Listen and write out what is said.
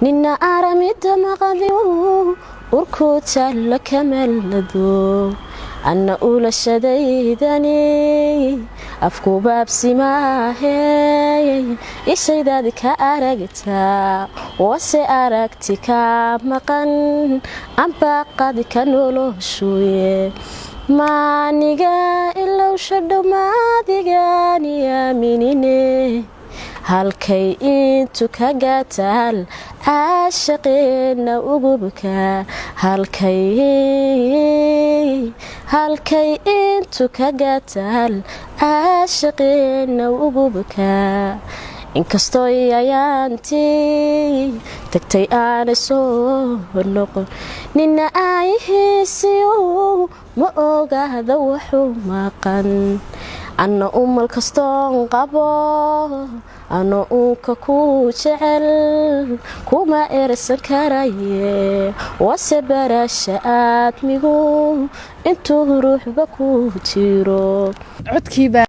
Nina aramida maqadiyo urku taalla kamalado anna ulashadaydani afku baabsimaahe ishaydaadi ka aragtaa wase aragti ka maqan ambaqadi ka noloshuye maaniga ilowsha dhow maadigaani aaminine halkay intu kaga taal caashaqeenna ugubka halkay intu kaga taal caashaqeenna ugubka. Inkastoo ayaantii tagtay aanay soo noqon, nina aayihiisiyo ma ogaada wuxuu maqan. Anna umal kastoon qabo ano uunka ku jecel kuma ersan karaye wase barasha aadmigu intuu ruuxba ku jiro. Codkiibaa.